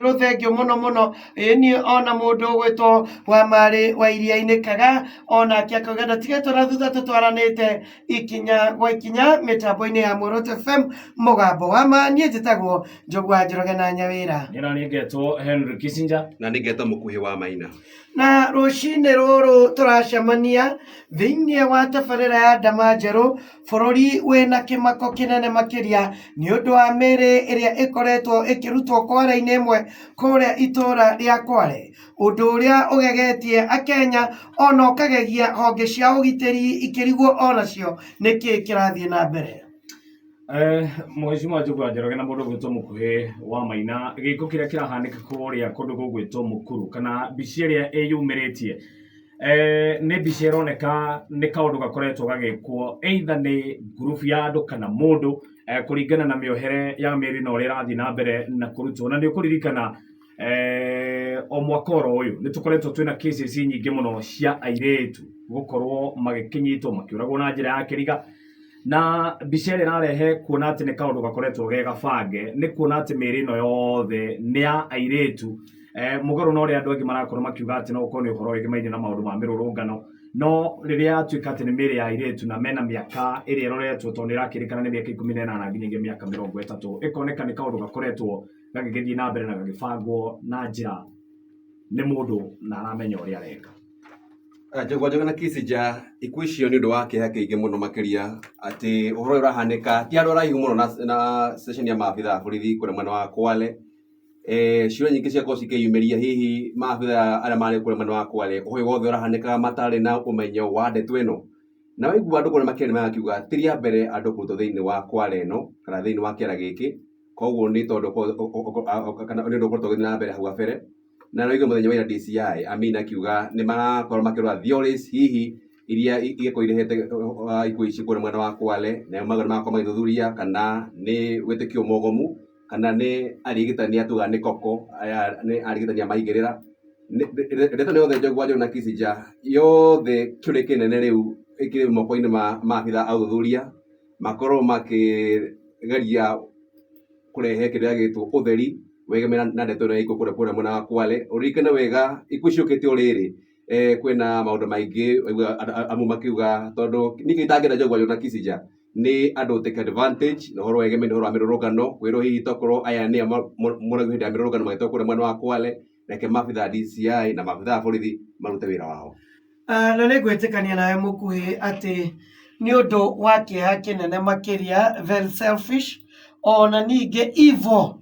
Rũthengio mũno mũno ĩni ona mũndũ ũgwĩtwo wa marĩ wa iria-inĩ kaga onake akauga ndatigetwo na thutha tũtwaranĩte ikinya gwa ikinya mĩtambo-inĩ ya Muoroto FM mũgambo wa ma. Niĩ njĩtagwo Njogu wa Njoroge na Nyawĩra. Nĩ na niĩ ngetwo Henry Kissinger. Na nĩ ngetwo Mũkuhĩ wa Maina. Na rũcinĩ rũrũ tũracemania thĩinĩ wa tabarĩra ya Ndama Njerũ, bũrũri wĩna kĩmako kĩnene makĩria nĩ ũndũ wa mĩĩrĩ ĩrĩa ĩkoretwo ĩkĩrutwo kware-inĩ ĩmwe kũrĩa itũra rĩa Kware, ũndũ ũrĩa ũgegetie Akenya ona ũkagegia honge cia ũgitĩri ikĩrigwo onacio nĩkĩ kĩrathiĩ na mbere. Mheshimiwa Njũgũna Njoroge na mũndũ ũgwĩtwo Mũkuhĩ wa Maina, gĩko kĩrĩa kĩrahanĩka kũrĩa kũndũ gũgwĩtwo Mũkuru kana mbica ĩrĩa ĩyumĩrĩtie nĩ mbica ĩroneka nĩ kaũndũ gakoretwo gagĩkwo either nĩ ngurubu ya andũ kana mũndũ kũringana na mĩohere ya mĩĩrĩ na ũrĩa ĩrathiĩ na mbere na kũrutwo. Na nĩ ũkũririkana o mwaka oro ũyũ nĩ tũkoretwo twĩna cases nyingĩ mũno cia airĩtu gũkorwo magĩkĩnyitwo makĩũragwo na njĩra ya kĩriga. Na mbica ĩrĩa ĩrarehe kuona atĩ nĩ kaũndũ gakoretwo ge gabange nĩ kuona atĩ mĩĩrĩ ĩno yothe nĩ ya airĩtu, mũgarũ na ũrĩa andũ angĩ marakorwo makiuga atĩ no ũkorwo nĩ ũhoro wĩgĩmainie na maũndũ ma mĩrũrũngano. No rĩrĩa yatuĩka atĩ nĩ mĩĩrĩ ya airĩtu na mena mĩaka ĩrĩa ĩroretwo, tondũ nĩ ĩrakĩrĩkana nĩ mĩaka 18 nginyagia mĩaka 30, ĩkoneka nĩ kaũndũ gakoretwo gagĩgĩthiĩ na mbere na gagĩbangwo na njĩra nĩ mũndũ na aramenya ũrĩa areka. Njũgũna Njũgũna na Kissinger, ikuũ icio nĩ ũndũ wa kĩeha kĩingĩ mũno makĩria atĩ ũhoro ũyũ ũrahanĩka ti handũ haraihu mũno na station ya maabitha a borithi kũrĩa mwena wa Kwale. Ciũria nyingĩ ciakorwo cikĩyumĩria, hihi maabitha arĩa marĩ kũrĩa mwena wa Kwale ũhoro ũyũ wothe ũrahanĩkaga matarĩ na ũmenyo wa ndeto ĩno? Na waigua andũ kũrĩa makĩaria magakiuga ti rĩa mbere andũ kũrutwo thĩinĩ wa Kwale ĩno kana thĩinĩ wa kĩara gĩkĩ, koguo nĩ tondũ kana nĩ ũndũ ũkoretwo ũgĩthiĩ na mbere hau gabere. Na no mũthenya wa ira DCI Amin akiuga nĩ marakorwo makĩrora theories hihi iria ingĩkorwo irehete ikuũ ici kũrĩa mwena wa Kwale, na mauga nĩ marakorwo magĩthuthuria kana nĩ wĩtĩkio mũgomu kana nĩ arigitani atuga nĩ koko, aya nĩ arigitani a maigĩrĩra. Ndeto ĩno yothe Njogu wa Njogu na Kissinger yothe, kĩũria kĩnene rĩu kĩrĩ moko-inĩ ma maabitha a ũthuthuria makorwo makĩgeria kũrehe kĩrĩa gĩtwo ũtheri wegemera na ndeto ĩno ya ikuũ kũrĩa mwena wa Kwale. Ũririkane wega ikuũ ciũkĩte o rĩrĩ, kwĩna maũndũ maingĩ waigua amwe makiuga tondũ ningĩ itangĩenda Njogu wa Njogu na Kissinger nĩ andũ take advantage na ũhoro wegemene ũhoro wa mĩrũrũngano, kwĩrwo hihi tokorwo aya nĩo moragirwo hĩndĩ ya mĩrũrũngano magĩtwo kũrĩa mwena wa Kwale. Reke maabitha a DCI na maabitha a borithi marute wĩra wao. Na nĩ ngwĩtĩkania nawe Mũkuhĩ atĩ nĩ ũndũ wa kĩeha kĩnene makĩria, very selfish, ona ningĩ evil,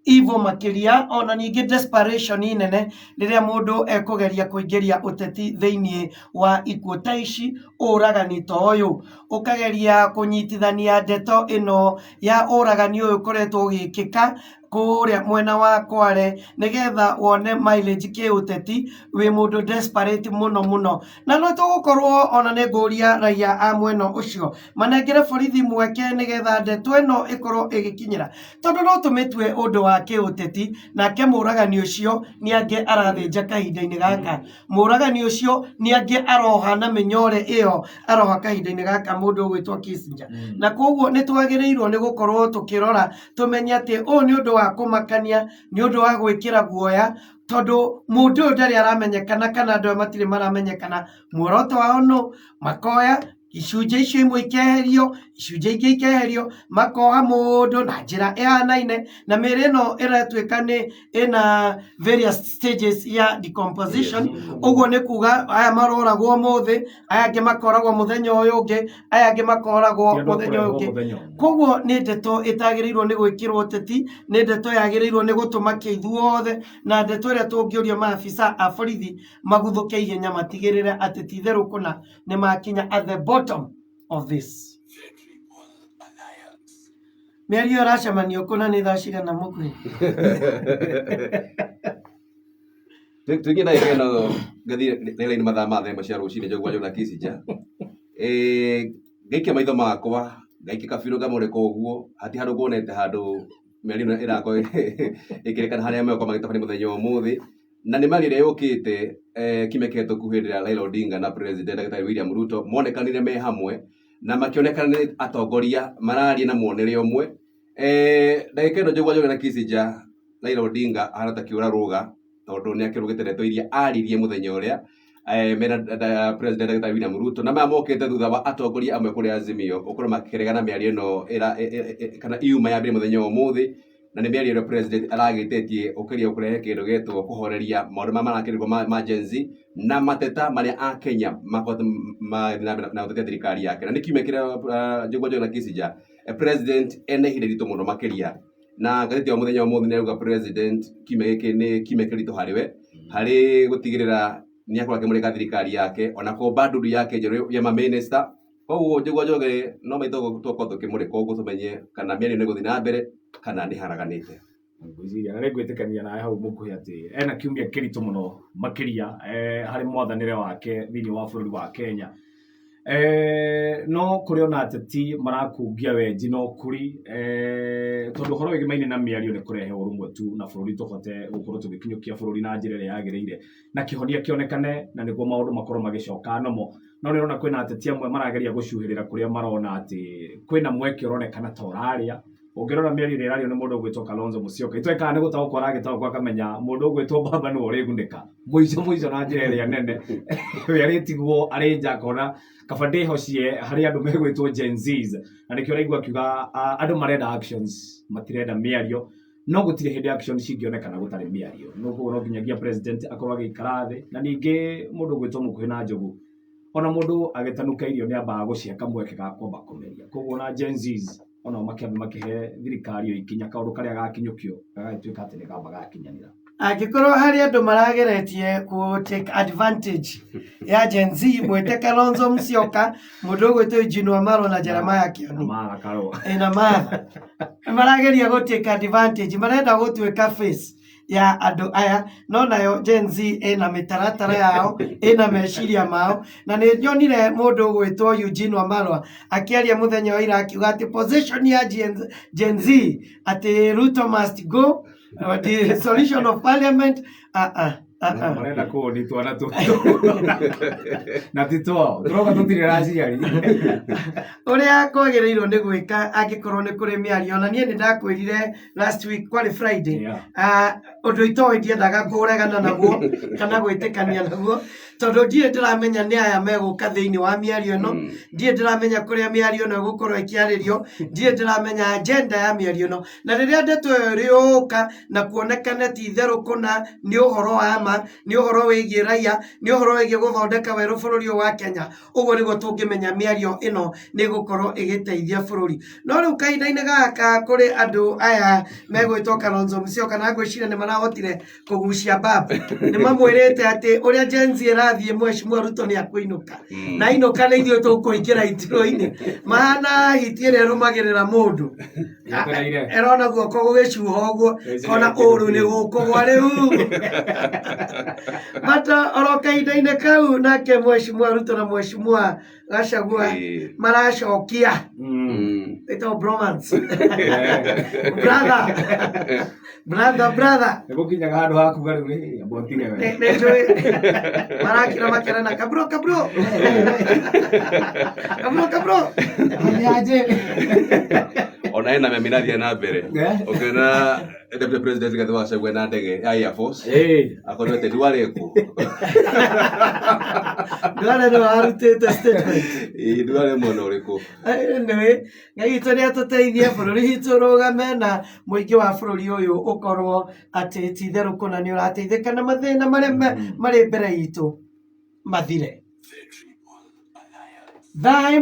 evil makĩria, ona ningĩ desperation nene rĩrĩa mũndũ ekũgeria kũingĩria ũteti thĩinĩ wa ikuũ ta ici, ũragani ta ũyũ, ũkageria kũnyitithania ndeto ĩno ya ũragani ũyũ ũkoretwo ũgĩkĩka kũrĩa mwena wa Kwale nĩgetha wone mileage kĩũteti wĩ mũndũ desperate mũno mũno. Na no tũgũkorwo ona nĩ ngũria raia a mwena ũcio manengere borithi mweke nĩgetha ndeto ĩno ĩkorwo ĩgĩkinyĩra, tondũ no tũmĩtue ũndũ wa kĩũteti, nake mũragani ũcio nĩ angĩ arathĩnja kahinda-inĩ gaka, mũragani ũcio nĩ angĩ aroha na mĩnyore ĩyo aroha kahinda-inĩ gaka mũndũ ũgwĩtwo Kissinger. Na koguo nĩ twagĩrĩirwo nĩ gũkorwo tũkĩrora tũmenye atĩ ũyũ nĩ ũndũ wa kũmakania, nĩ ũndũ wa gwĩkĩra guoya, tondũ mũndũ ũyũ ndarĩ aramenyekana kana andũ aya matirĩ maramenyekana muoroto wao nũ. Makoya icunjĩ icio imwe ikeherio, icunjĩ ingĩ ikeherio, makoha mũndũ na njĩra ĩhanaine, na mĩĩrĩ ĩno ĩratuĩka nĩ ĩna various stages ya decomposition. Ũguo nĩ kuga aya maroragwo ũmũthĩ, aya angĩ makoragwo mũthenya ũyũ ũngĩ, aya angĩ makoragwo Ti andũ a mũthenya ũyũ kũrehwo ũngĩ. mũthenya ũmwe. Koguo nĩ ndeto ĩtagĩrĩirwo nĩ gwĩkĩrwo ũteti, nĩ ndeto yagĩrĩirwo nĩ gũtũmakia ithuothe, na ndeto ĩrĩa tũngĩũria maabisa a borithi maguthũke ihenya matigĩrĩre atĩ ti itherũ kũna nĩ makinya at the bottom of this. Mĩario ĩracemanio kũna nĩ thaa cigana Mũkuhĩ? Tuingie ndagĩka ĩno ngathiĩ rĩera-inĩ mathaa ma 1:00 cia rũcinĩ Njogu wa Njogu na Kissinger. Ngaikia maitho makwa, ngaikia kabirũ ngamũrĩka ũguo, hatirĩ handũ nguonete handũ mĩario ĩno ĩrakorwo ĩkĩrĩkana harĩa megũkorwo magĩtabania mũthenya wa ũmũthĩ. Na nĩ mĩario ĩrĩa yũkĩte kiumia kĩhĩtũku hĩndĩ ĩrĩa Raila Odinga na President Ndagĩtarĩ William Ruto monekanire me hamwe na makĩonekana nĩ atongoria mararia na muonere ũmwe. Ndagĩka ĩno Njogu wa Njogu na Kissinger. Raila Odinga ahana ta kĩũra rũga tondũ nĩ akĩrũgĩte ndeto iria aririe mũthenya ũrĩa mena President Dr. William Ruto na maya mokĩte thutha wa atongoria amwe kũrĩa Azimio gũkorwo makĩregana mĩario ĩno kana yuma yambĩrĩria mũthenya wa ũmũthĩ na nĩ mĩario ĩrĩa president aragĩtĩtie ũkĩria kũrehe kĩndũ gĩtwo kũhoreria maũndũ marĩa marakĩrĩrwo ma Gen Z na mateta marĩa akenya makoretwo magĩthiĩ na mbere na gũtetia thirikari yake na nĩ kiumia kĩrĩa Njũgũna Njũgũna Kissinger president ena ihinda iritũ mũno makĩria na ngathĩti ya mũthenya wa ũmũthĩ nĩ ĩrauga president kiumia gĩkĩ nĩ kiumia kĩritũ harĩ we harĩ gũtigĩrĩra nĩ akorwo akĩmũrĩka thirikari yake ona kũmba ndundu yake njerũ ya mamĩnĩsta. Koguo Njũgũna Njũgĩ no maitũ tũkorwo tũkĩmũrĩka ũguo tũmenye kana mĩario nĩ ĩgũthiĩ na mbere kana nĩ haraganĩte. Ngwĩciria na nĩngwĩtĩkania nawe hau mũkuhĩ atĩ ena kiumia kĩritũ mũno makĩria harĩ mwathanĩre wake thĩinĩ wa bũrũri wa Kenya. No kũrĩ ona ateti marakungia wenji na ũkuri tondũ ũhoro wĩgĩmaine na mĩario nĩ kũrehe ũrũmwe tu na bũrũri tũhote gũkorwo tũgĩkinyũkia bũrũri na njĩra ĩrĩa yagĩrĩire na kĩhonia kĩonekane na nĩguo maũndũ makorwo magĩcoka nomo. No nĩ ũrona kwĩna ateti amwe marageria gũcuhĩrĩra kũrĩa marona atĩ kwĩna mweke ũronekana ta ũrarĩa. Ũngĩrora mĩario ĩrĩa ĩrario nĩ mũndũ ũgwĩtwo Kalonzo Musyoka, itoĩ kana nĩ gũtaũkwo aragĩtaũkwo akamenya mũndũ ũgwĩtwo Baba nĩwe ũrĩgunĩka mũico mũico na njĩra ĩrĩa nene. We arĩtigwo arĩ nja akona kaba ndĩhocie harĩ andũ megwĩtwo Gen Zs, na nĩkĩo ũraigua akiuga andũ marenda actions matirenda mĩario, no gũtirĩ hĩndĩ action cingĩonekana gũtarĩ mĩario. Koguo no nginyagia president akorwo agĩikara thĩ, na ningĩ mũndũ ũgwĩtwo Mũkuhĩ na Njogu, ona mũndũ agĩtanuka irio nĩ ambaga gũcihe kamweke ga kwamba kũmeria. Koguo ona Gen Zs onao makĩambe makĩhe thirikari ĩyo ikinya kaũndũ karĩa gakinyũkio gagagĩtuĩka atĩ nĩ kamba gakinyanĩra. Angĩkorwo harĩ andũ marageretie kũ take advantage ya Gen Z mwĩte Kalonzo Musyoka, mũndũ ũgwĩtwo Eugene Wamalwa na Jeremiah Kioni. Martha Karũa. Ĩna Martha. Marageria gũ take advantage, marenda gũtuĩka face ya andũ aya, no nayo Gen Z ĩna mĩtaratara yao, ĩna meciria mao, na nĩ nyonire mũndũ ũgwĩtwo Eugene Wamalwa akĩaria mũthenya wa ira akiuga atĩ position ya Gen Z atĩ Ruto must go, the solution of parliament, Marenda kũũni twana tũtũ na ti twao tũroka tũtirĩ na aciari. Ũrĩa kwagĩrĩirwo nĩ gwĩka angĩkorwo nĩ kũrĩ mĩario, na niĩ nĩ ndakwĩrire last week kwarĩ Friday. Ũndũ itoĩ ndiendaga kũregana naguo kana gwĩtĩkania naguo tondũ ndirĩ ndĩramenya nĩ aya megũka thĩinĩ wa mĩario ĩno, ndirĩ ndĩramenya kũrĩa mĩario ĩno ĩgũkorwo ĩkĩarĩrio, ndirĩ ndĩramenya agenda ya mĩario ĩno, na rĩrĩa ndeto ĩyo ĩrĩũka na kuonekane ti itherũ kũna nĩ ũhoro wa ma, nĩ ũhoro wĩgiĩ raia, nĩ ũhoro wĩgiĩ gũthondeka werũ bũrũri ũyũ wa Kenya, ũguo nĩguo tũngĩmenya mĩario ĩno nĩ ĩgũkorwo ĩgĩteithia bũrũri. No rĩu kahinda-inĩ gaka kũrĩ andũ aya megwĩtwo Kalonzo Musyoka na ngwĩciria nĩ marahotire kũgucia mbamba. Nĩ mamwĩrĩte atĩ ũrĩa Gen Z ĩrathiĩ Mheshimiwa Ruto nĩ akũinũka. Na ainũka nĩ ithuĩ tũkũingĩra iturũ-inĩ. Mahana hiti ĩrĩa ĩrũmagĩrĩra mũndũ. Yetereire. Ĩrona guoko gũgĩcuha ũguo, kona ũru nĩ gũkũgwa rĩu. But oro kahinda-inĩ kau nake Mheshimiwa Ruto na Mheshimiwa Gachagua maracokia ĩtagwo bromance. Brother, brother, brother. Nĩ gũkinyaga handũ ha kuga rĩu ĩ, amba ũtige we. Nĩ njũĩ marakira makerana kabro kabro kabro kabro. Nĩ aje. Ona ena mĩario ĩrathiĩ na mbere. Ũkĩona Deputy President Rigathi wa Gachagua na ndege ya Air Force akorirwo atĩ Duale kũ? Duale nĩwe warutĩte statement. Ĩĩ, Duale mwena ũrĩkũ? Anyway, Ngai witũ nĩ atũteithie bũrũri witũ ũrũgame na mũingĩ wa bũrũri ũyũ ũkorwo atĩ ti itherũ kũna nĩ ũrateithĩka na mathĩna marĩa marĩ mbere itũ mathire. Thayũ.